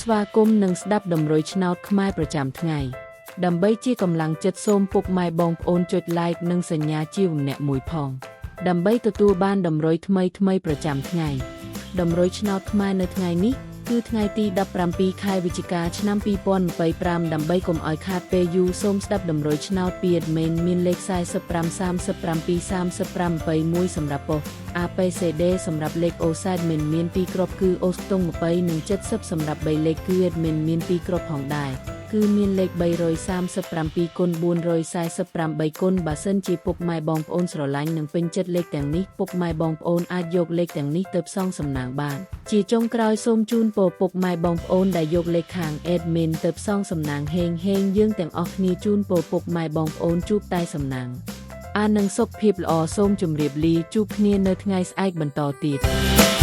ស្វាគមន៍និងស្ដាប់តម្រុយឆ្នោតខ្មែរប្រចាំថ្ងៃ ដើម្បីជាកម្លាំងចិត្តសូមពុកម៉ែបងប្អូនចុច Like និងសញ្ញាជាវម្នាក់មួយផង ដើម្បីទទួលបានតម្រុយថ្មីៗប្រចាំថ្ងៃ តម្រុយឆ្នោតខ្មែរនៅថ្ងៃនេះគឺថ្ងៃទី17ខែវិច្ឆិកាឆ្នាំ2025ដើម្បីកុំឲ្យខាតពេលយូរសូមស្ដាប់តម្រុយឆ្នោតពី admin មានលេខ45 37 35 21សម្រាប់ប៉ុស្តិ៍ APCD សម្រាប់លេខអូសែតមិនមាន2គ្រាប់គឺអូស្ទង់20និង70សម្រាប់3លេខគឺ admin មាន2គ្រាប់ផងដែរគឺមានលេខ337គុណ448គុណបើសិនជាពុកម៉ែបងប្អូនស្រឡាញ់និងពេញចិត្តលេខទាំងនេះពុកម៉ែបងប្អូនអាចយកលេខទាំងនេះទៅផ្សងសំណាងបាន ជាចុងក្រោយសូមជូនពរពុកម៉ែបងប្អូនដែលយកលេខខាង admin ទៅផ្សងសំណាងហេងហេងយើងទាំងអស់គ្នាជូនពរពុកម៉ែបងប្អូនជួបតែសំណាងអានឹងសុខភាពល្អសូមជម្រាបលាជួបគ្នានៅថ្ងៃស្អែកបន្តទៀត។